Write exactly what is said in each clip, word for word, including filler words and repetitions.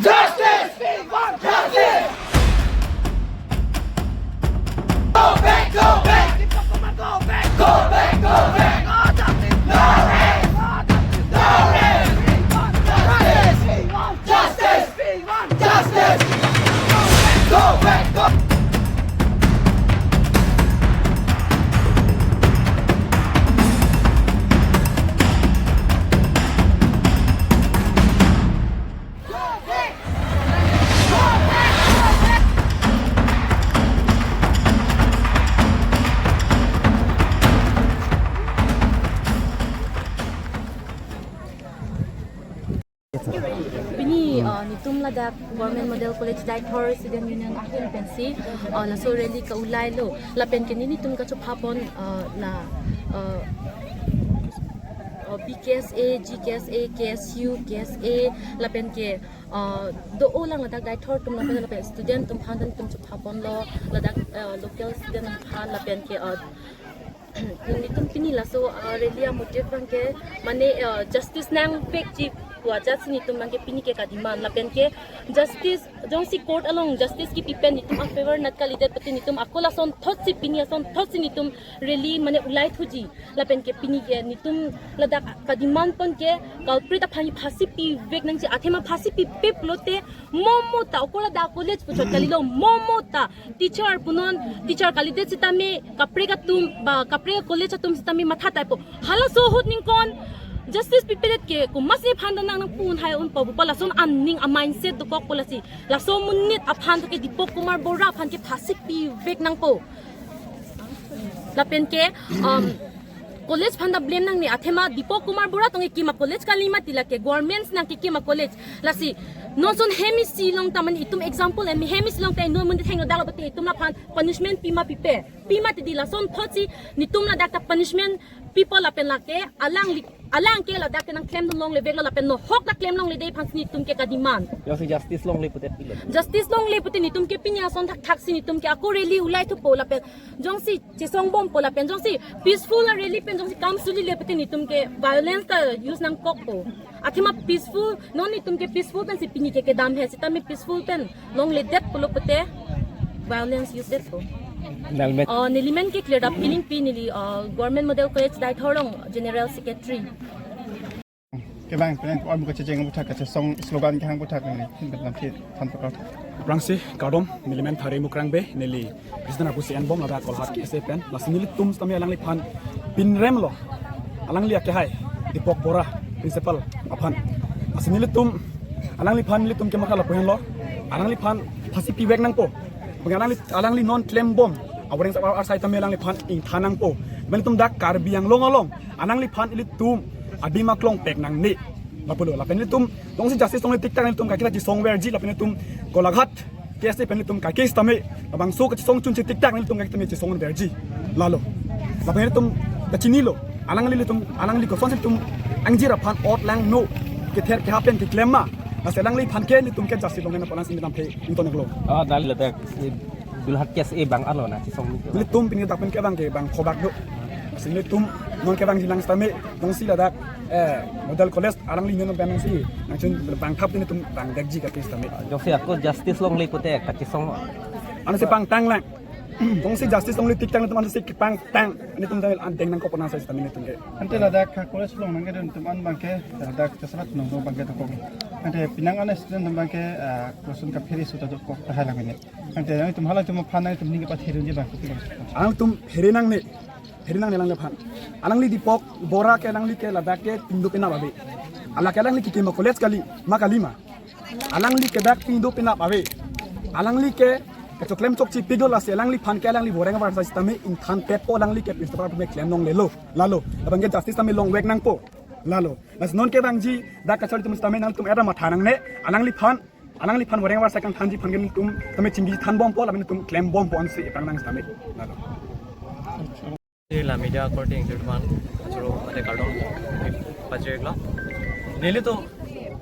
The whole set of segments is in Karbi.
Justice! We want justice! Go back, go back! Go back, go back! Go back, go back! No justice! No rest! No justice! We want justice! We want justice! Go back, go back! Go back, go back! Pini, uh, netum ladak Government Model College Deithor Student Union ahin pensi, uh, laso rally ka-ulai lo. Lapen ke netum kachopha pon, uh, la, uh, uh, B K S A, G K S A, K S U, K S A, lapen ke, uh, do-o lang ladak Deithor atum lapen, lapen student atum aphan netum chopha pon lo, ladak, uh, local student atum aphan lapen ke, uh, netum pini laso, uh, rally a-motive abang ke, mane, uh, justice nangpekji pu ajat si netum abang ke pini ke ka-demand lapen ke justice, jongsi court along justice kipi pen netum a-favor nat kalidet pute netum ako lasonthotsi pini asonthotsi netum rally mane ulai thuji. Lapen ke pini ke netum ladak ka-demand pon ke culprit aphan phasi pivek nangji, athema phasi pipip lote momo ta okora da college puchot kalilo, momo ta teacher punon, teacher kalidet sitame kaprek atum ba kaprek college atum sitame matha taipo. Halaso ahut ningkon justice pipedet ke komatsi aphan ta nang nangpu un hai un po, pupa lason aning a-mindset dokok po lasi. Laso amonit aphan ke Deepak Kumar Bora aphan ke phasi pivek nangpo. Lapen ke, um, college aphan ta blame nangne, athema Deepak Kumar Bora tong kekim a-college kali mati, lake government nangkekim a-college. Lasi non ason hem isi along ta mane itum example, em, hem isi along ta non amonit heng dalo pute itum laphan punishment pima pipe. Pima tidi lasonthotsi netum ladak ta punishment pipo lapen lake alangli, alang ke ladak ke nangklemdun longle vek lo lapen nohok ta klem longledet aphansi netum ke ka-demand. Jongsi justice longle pute pilo. Justice longle pute netum ke pini ason thakthaksi netum ke ako rally ulai thupo lapen jongsi chesong bompo lapen jongsi peaceful a-rally pen jongsi kam sulile pute netum ke violence ta use nangkokpo. Athema peaceful, non netum ke peaceful pensi pini ke kedam he, sitame peaceful pen longledet pulo pute violence use detpo. Nangmet. Uh, neli men ke Cleardap Killingpi, neli, uh, Government Model College Deithor along General Secretary. Kevang, penang ko-an kachecheng aputhak, kachesong slogan kehang aputhak neli, hin benam si than pakar. Aphrangsi kardom, neli men Thare Mukrang Bey, neli President apusi enbom ladak Golaghat K S A pen, lasi nelitum sitame alangliphan pinrem lo, alangli akehai, Deepak Bora, principal aphan. Lasi nelitum, alangliphan nelitum kematha lapu henlo, alangliphan phasi pivek nangpo. Bang alangli, alangli non klembom, awareng sa arsai tame alangliphan ingthan nangpo. Nelitum dak Karbi Anglong along, alangliphan ilitum adim aklong pek nangne. Lapulo, lapen ilitum, jongsi justice longle tiktak nelitum kaiketa chesong verji, lapen ilitum Golaghat K S A pen ilitum kaiketa sitame, labangso kachesong chunche tiktak nelitum kaiketa sitame chesong verji. Lalo. Lapen ilitum kachinilo, alangli ilitum, alangli kosonsi ilitum angjir aphan ot langno, kether keha pen keklem ma. Lasi alangliphan ke ilitum ke justice longle nangpo, lasi ilitum phe ington nanglo. Ah, dal ladak, eh, Golaghat K S A abang arlo nangchesong ni ke. Ilitum pini dak pen kevang ke bang khobak do. Lasi ilitum non kevangji lang sitame, jongsi ladak, eh, Model College alangli non pen nangsi nangchun bang thap ilitum bang dekji ka case sitame. Jongsi ako justice longle pute kachesong. Ansi pangtang lang. Jongsi justice longle tiktak nelitum ansi kepangtang. Nelitum dal an deng nangkok pon asai sitame nelitum ke. Ante ladak ka college along nangkedun atum an abang ke, ladak chesalat nong abang ke dokok. Ante penang an student abang ke, ah, college kaphere suta dokok tahai lang ini. Ante nangtum hala tum aphan nangtum ning kepatherdunji abang kopi abang. Alangtum phere nangne, phere nangne alangliphan. Alangli Deepak Bora ke alangli ke ladak ke pingdo penap ave. Ala ke alangli kekim a-college kali, ma kali ma. Alangli ke dak pingdo penap ave. Alangli ke kachoklem chokche pik lo, lasi alangliphan ke alangli awareng avarsai sitame ingthan petpo, alangli ke principal atum klem longlelo. Lalo, labang ke justice sitame longvek nangpo. Lalo, lasi non kevangji dak kacholi atum sitame nangtum era matha nangne, alangliphan, alangliphan awareng avarsai kangthanji aphan ke nelitum sitame chingki thanbompo, lapen nelitum klembompo ansi epang nang sitame. Lalo. Neli la media korte ingthir aphan, achoro mate kardom pajirlo. Nelitum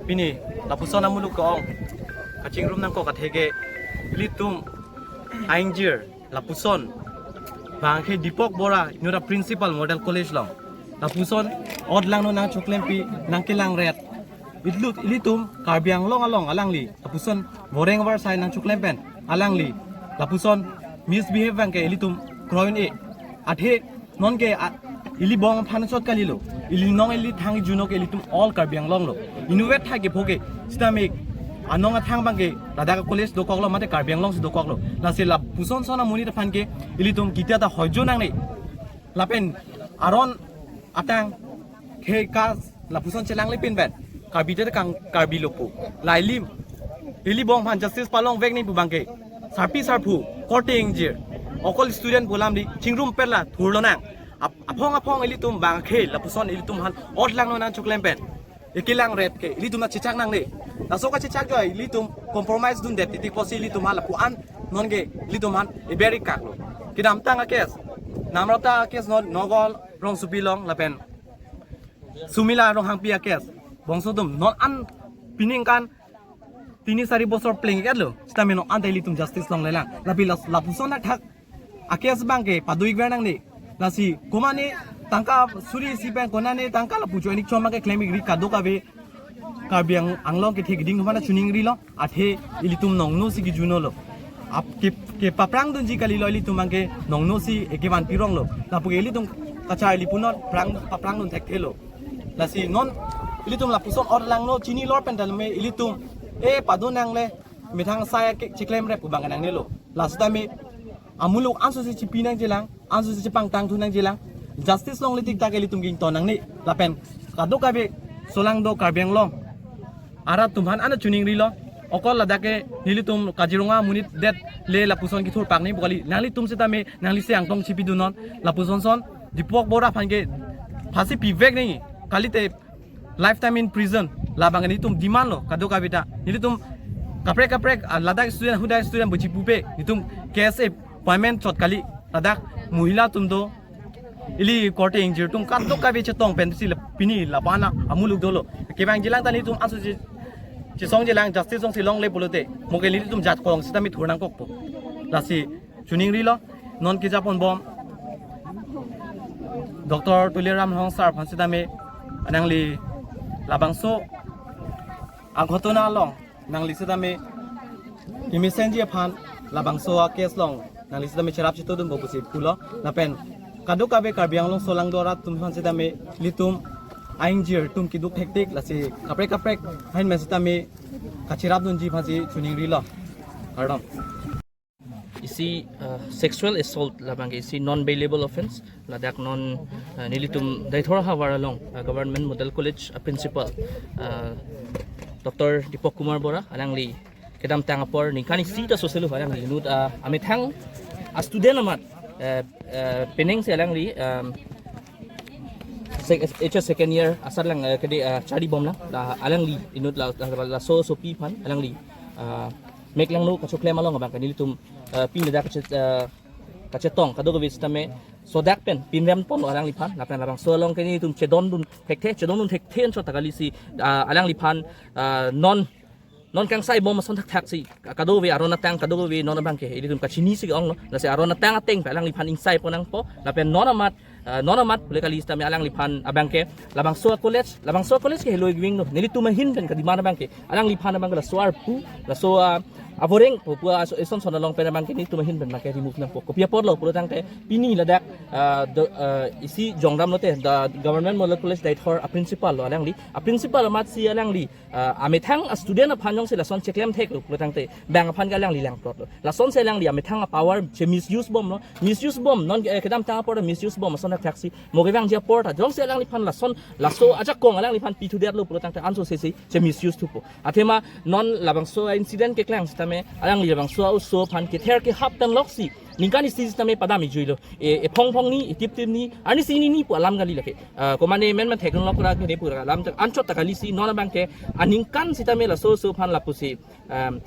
pini lapuson amuluk ke-ong kachingrum nangkok atheke ilitum aingjir lapuson abang ke Deepak Bora inut a-principal Model College along. Lapuson ot langno nangchoklempi nangkelangret Itlut ilitum Karbi Anglong along alangli lapuson voreng varsai nangchoklem pen alangli lapuson misbehave abangke ilitum kroin e. Athe nonke a, ili bong aphan chot kalilo. Ili nong ili thang juno ke ilitum all Karbi Anglong lo. Inutvet thai ke phoke sitame anong athang abangke ladak college dokoklo mate Karbi Anglong si dokoklo. Lasi lapuson son amonit aphan ke ilitum kitia ta hoijo nangne. Lapen aron atang ke kas lapuson chelang lepin pen Karbi te kang Karbi lo pu. Lailim ili bong aphan justice palongvek nangji pu abangke sarpi sarpo korte ingjir okol student pu alam di chingrum perla thurlo nang. Ap-, aphong aphong ilitum abangke lapuson ilitum aphan ot langno nangchoklem pen ekelang ret ke ilitum nangchechak nangne. Laso kachechak joi ilitum compromise dundet titi pusi ilitum aphan lapu-an nonke ilitum aphan eber-ik kaklo. Kedamtang a-case, Namrata a-case, non Nogol Rongsopi along lapen Sumila Ronghangpi a-case, bongso atum non an piningkan tini sari bosor plengketlo. Sitame non an ta ilitum justice longlelang. Lapi las-, lapuson athak a-case abangke pado-ikver nangne. Lasi komane tangka suri isi pen konane tangka lapu join-ik chom abangke klem-ikri kadokave Karbi Ang-, Anglong kethe keding aphan choningrilo. Athe ilitum nongno si kejunolo. Ap ke, kepaprang dunji kalilo ilitum abangke nongno si ekevan pironglo. Lapu ke ilitum kacharli punon prang paprang dun thekthelo. Lasi non ilitum lapuson ot langno chinilor pen dalme ilitum e pado nangle methang sai ke cheklem rep pu abang nangnelo. Lasi tame amuluk anso si chipi nangjilang, anso si chepangtang thu nangjilang. Justice longle tik tak ilitum ke ington nangne. Lapen kadokave solangdo Karbi Anglong arat atum aphan ana choningrilo. Okol ladak ke nelitum Kaziranga amonit det le lapuson kethur pak nangji pu kali. Nanglitum sitame nangli si angtong chipi dunnon. Lapuson son Deepak Bora aphan ke phasi pivek nangji. Kalite lifetime in prison. Labang nelitum demand lo kadokave ta. Nelitum kaprek kaprek, ah, ladak student, huda student buji pupe. Nelitum K S A appointment chot kali. Ladak mohila atum do. Ili korte ingjir atum kadokave chetong pen si la pini lapu-an amuluk dolo. Kevangjilang ta nelitum anso che, chesongjilang justice jongsi longle pulote. Mo ke nelitum jat kong sitame thur nangkokpo. Lasi choningrilo, non kejapon bom Doctor Tuliram Ronghang sir aphan sitame alangli labangso aghotona along nangli sitame kemesenji aphan labangso a-case along nangli sitame cherap chetodunpo pusi pulo. Lapen kadokave Karbi Anglong solangdo arat atum aphan sitame ilitum a-ingjir atum keduk thektik, lasi kaprek kaprek ahin men sitame kacherap dunji aphansi choningrilo. Kardom. Isi, uh, sexual assault labang ke isi non bailable offence. Ladak non, uh, nelitum Deithor havar along, uh, Government Model College, uh, principal, uh, Doctor Deepak Kumar Bora, alangli kedamtang apor ningkan isi ta soselo alangli inut, uh, amethang a-student amat, uh, uh, penang si alangli, um, sec-, H S second year asar lang, uh, kede, uh, charli bomlang. La alangli inut la, la, la, laso asopi aphan alangli, uh, mek langno kachoklem along abang ke nelitum, eh, pin ladak kache-, eh, kachetong kadokave sitame sodak pen pinrem ponlo alangliphan. Lapen labangso along ke nelitum chedondun thekthe, chedondun thekthe anchot ta kali si, ah, alangliphan, ah, non, non kangsai bom ason thakthak si kadokave aron atang kadokave non abang ke ilitum kachini si onglo. Lasi aron atang ateng pen alangliphan ingsai pon nangpo. Lapen non amat, ah, non amat pule kali sitame alangliphan abang ke labangso a-college, labangso a-college ke heloi gwing lo. Nelitum ahin pen kademand abang ke alangliphan abang ke laso arpu, laso, ah, avoreng pu pu aso eson son along pen abang ke nelitum ahin pen abang ke remove nangpo. Kopi apotlo pulo tangte pini ladak, ah, do, ah, isi jongram lote, the Government Model College Deithor a-principal lo alangli. A-principal amat si alangli, ah, amethang a-student aphan jongsi lason cheklem theklo pulo tangte bang aphan ke alangli langplotlo. Lason si alangli amethang a-power che-misuse bomlo. Misuse bom non, eh, kedamtang apor misuse bom ason thakthak si. Mo kevangji apor ta jongsi alangliphan lason, laso ajakong alangliphan pithu detlo pulo tangte anso sesi che-misuse thupo. Athema non labangso incident keklang sitame alangli labangso oso aphan kether kehap pen loksi ningkan isi sitame padam ijuilo. E, ephong phongni, etip tipni, arnisi nini pu alam kali lake. Ah, komane men men theklong lok ra kene pu alam ta anchot ta kali si non abang ke aningkan sitame laso oso aphan lapusi, um,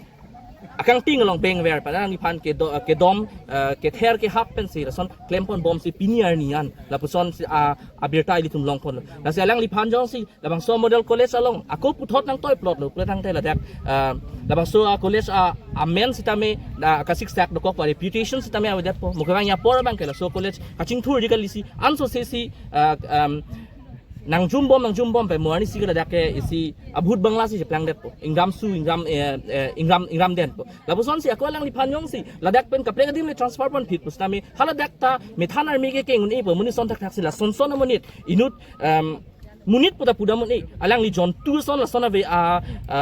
akangting along bengver pen alangliphan kedo-, kedom, eh, kether kehap pensi lason klem pon bomsi pini arni an lapuson si, ah, abirta ilitum long ponlo. Lasi alangliphan jongsi labangso Model College along ako puthot nangtoi plotlo pulo tangte ladak, ah, labangso a-college a, amen sitame na kasiksak dokok pa reputation sitame avedetpo. Mo kevangji apor abang ke laso college kachingthurji kali si anso sesi, ah, um, nangjumbom nangjumbom pen mo arnisi ke ladak ke isi abhut bangla si cheplangdetpo. Ingdam su, ingdam, eh, eh, ingdam, ingdam denpo. Lapusonsi ako alangliphan jongsi ladak pen kaprek adim le transfer ponphit pusitame, haladak ta methan arme ke keng un-epo, amonit ason thakthaksi, lasonson amonit inut, em, monit puta pudam un-e, alangli jontu ason lason ave a, a,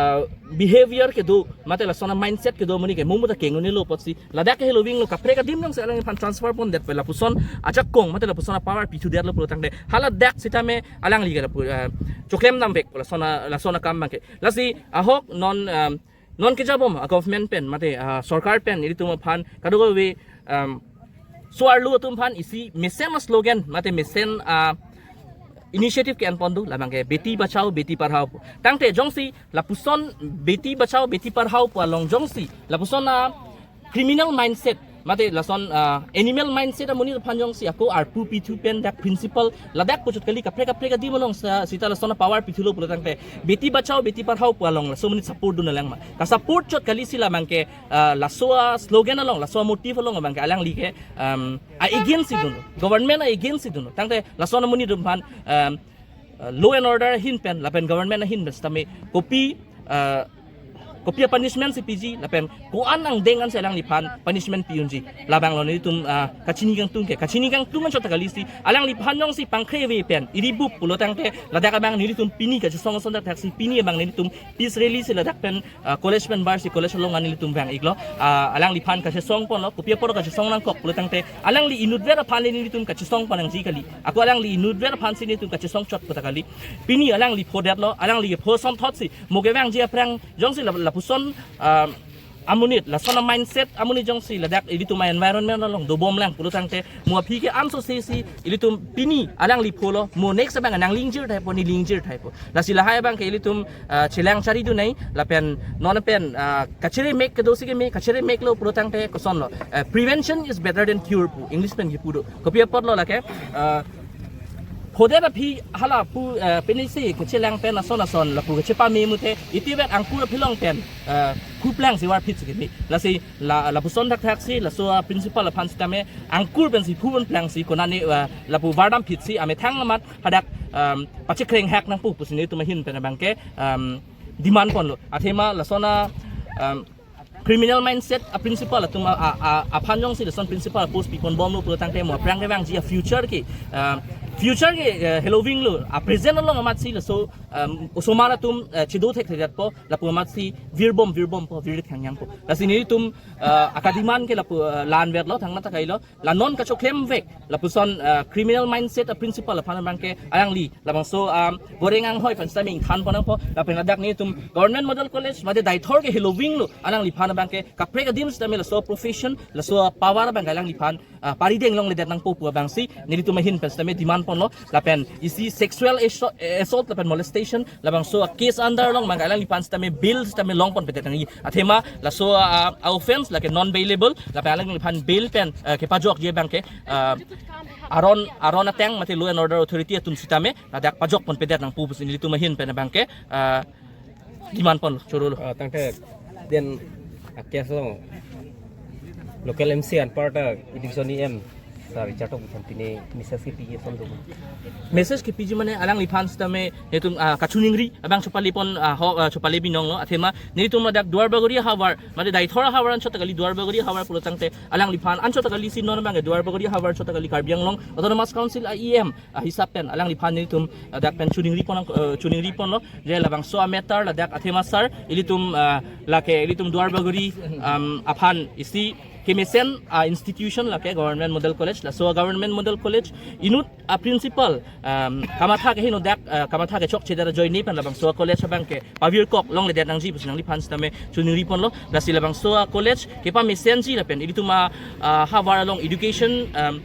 behavior kedo, mate lason a mindset kedo amonit ke mo puta keng un-elo apotsi ladak ke heloving lo, kaprek adim jongsi alangliphan transfer pondetpo, lapuson ajakong mate lapuson a power pithudetlo pulo tangte, haladak sitame alangli ke lapu, eh, choklem damvek lason a, lason akam abangke. Lasi ahok non, em, non kejabom a government pen mate, ah, sorkar pen ilitum aphan kadokave, em, so-arlo atum aphan isi mesen a slogan mate mesen, ah, initiative ke-en pon do, labangke Beti Bachao Beti Padhao pu. Tangte jongsi lapuson Beti Bachao Beti Padhao pu along jongsi lapuson a criminal mindset mate lason, ah, animal mindset amonit aphan jongsi ako arpu pithu pen dak principal ladak puchot kali, kaprek kaprek adim along sa sita lason a power pithulo pulo tangte, Beti Bachao Beti Padhao pu along laso amonit support dunlang ma? Ka-support chot kali si labangke, ah, laso a slogan along, laso a motive along abangke alangli ke, em, a against si dun, government a against si dun. Tangte lason amonit atum aphan, em, uh, law and order ahin pen lapen government ahin pen sitame kopi, uh, kopi a punishment si piji lapen ko-an angdeng ansi alangliphan punishment pi-unji, labang lo nelitum, uh, kachini kangtung ke. Kachini kangtung anchot kali si alangliphan jongsi pangkre ave pen iri bup pulo tangte, ladak abang nelitum pini kachesong ason thakthaksi, pini abang nelitum peace rally si ladak pen, ah, college pen bar si college along an nelitum vang-iklo. Ah, alangliphan kachesong ponlo, kopi apor kachesong nangkok pulo tangte, alangli inutvet aphan le nelitum kachesong pon nangji kali. Ako alangli inutvet aphan si nelitum kachesong chot puta kali. Pini alangli phodetlo, alangli ke pho asonthot si mo kevangji aphrang jongsi lap-, lapuson, ah, amonit, lason a mindset amonit jongsi ladak ilitum a environment along dobomlang pulo tangte, mo aphi ke anso se si ilitum pini alangli pholo, mo next abang nanglingjir thaipo, nelingjir thaipo. Lasi lahai abangke ilitum, ah, chelang chari dun nai, lapen non pen, ah, kachere mek kedo si keme, kachere meklo pulo tangte kosonlo. Ah, prevention is better than cure pu English pen kipu do. Kopi apotlo lake, ah, phodet aphi hala pu, ah, penisi kachelang pen ason ason lapu kachepame mute, itivet angkur aphi along pen, ah, phuplang si varphit si keme. Lasi la, lapuson thakthaksi, laso a principal aphan sitame angkur pensi phuplang si konane, ah, lapu vardamphit si amethang amat hadak, um, pachekreng hak nangpo pusi nelitum ahin pen abangke, um, demand ponlo. Athema lason a, um, criminal mindset a principal atum a, a, a, aphan jongsi lason principal post piponbomlo pulo tangte mo aphrang kevangji a future ke, um, future ke, uh, heloving lo, a present along amatsi laso, um, osomar atum, uh, chedo thekthedetpo, lapu amatsi virbom virbompo, virdik thangyangpo. Lasi nelitum, uh, akademand ke lapu, uh, la-anvetlo, thangnatta kailo. La non kachoklemvek lapuson, ah, criminal mindset a principal aphan abangke alangli labangso, um, goreng anghoi aphan sitame ingthan pon nangpo, lapen ladak nelitum Government Model College mate Deithor ke heloving lo, alangliphan abangke kaprek adim sitame laso profession, laso power abangke alangliphan, ah, parideng longledet nangpo pu abangsi nelitum ahin pen sitame demand ponlo, lapen isi sexual assault, assault lapen molestation labangso a case under along abangke alangliphan sitame bail sitame long ponpedet nangji. Athema laso a, a offense lake non bailable, lapen alangliphan bail pen, eh, kepajokji abangke, eh, aron, aron ateng mate law and order authority atum sitame ladak pajok ponpedet nangpo pusi nelitum ahin pen abangke, eh, demand pon chorolo. Ah, tangte den a case along local M C anparta division E M sar Richard Tokbi aphan pine message kepiji ason do. Message kepiji mane alangliphan sitame nelitum, ah, kachiningri abang chopale pon, ah, ho, ah, chopale binonglo, athema nelitum ladak Duarbagori havar mate Deithor havar anchot kali, Duarbagori havar pulo tangte alangliphan anchot kali si non abangke Duarbagori havar anchot kali Karbi Anglong Autonomous Council a E M, ah, hisap pen alangliphan nelitum, ah, dak pen chiningri pon, ah, chiningri ponlo je labangso a matter ladak athema sar ilitum, ah, lake ilitum Duarbagori, um, aphan isi kemesen, ah, institution lake Government Model College, laso Government Model College inut a principal, um, kamatha ke heno dak, ah, kamatha kechokche dara joine pen labangso college abangke pavirkok longledet nangji pusi nangliphan sitame chiningri ponlo. Lasi labangso a college kepamesenji lapen ilitum a, ah, havar along education, um,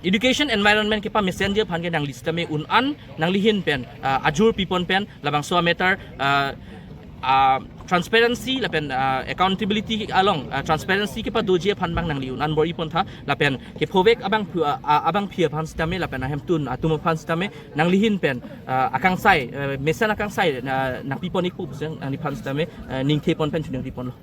education environment kepamesenji aphan ke nangli sitame un-an, nangli ahin pen, ah, ajur pipon pen labangso a matter, ah, ah, transparency lapen, ah, accountability along, ah, transparency kepadoji aphan abang nangli un-an bor-i pontha, lapen kephovek abang phu-, ah, ah, abangpi aphan sitame lapen ahemtun atum aphan sitame nangli ahin pen, ah, akangsai, eh, mesen akangsai, ah, nangpipon-ikpo pusi nangliphan sitame, eh, ningthe pon pen chiningri ponlo.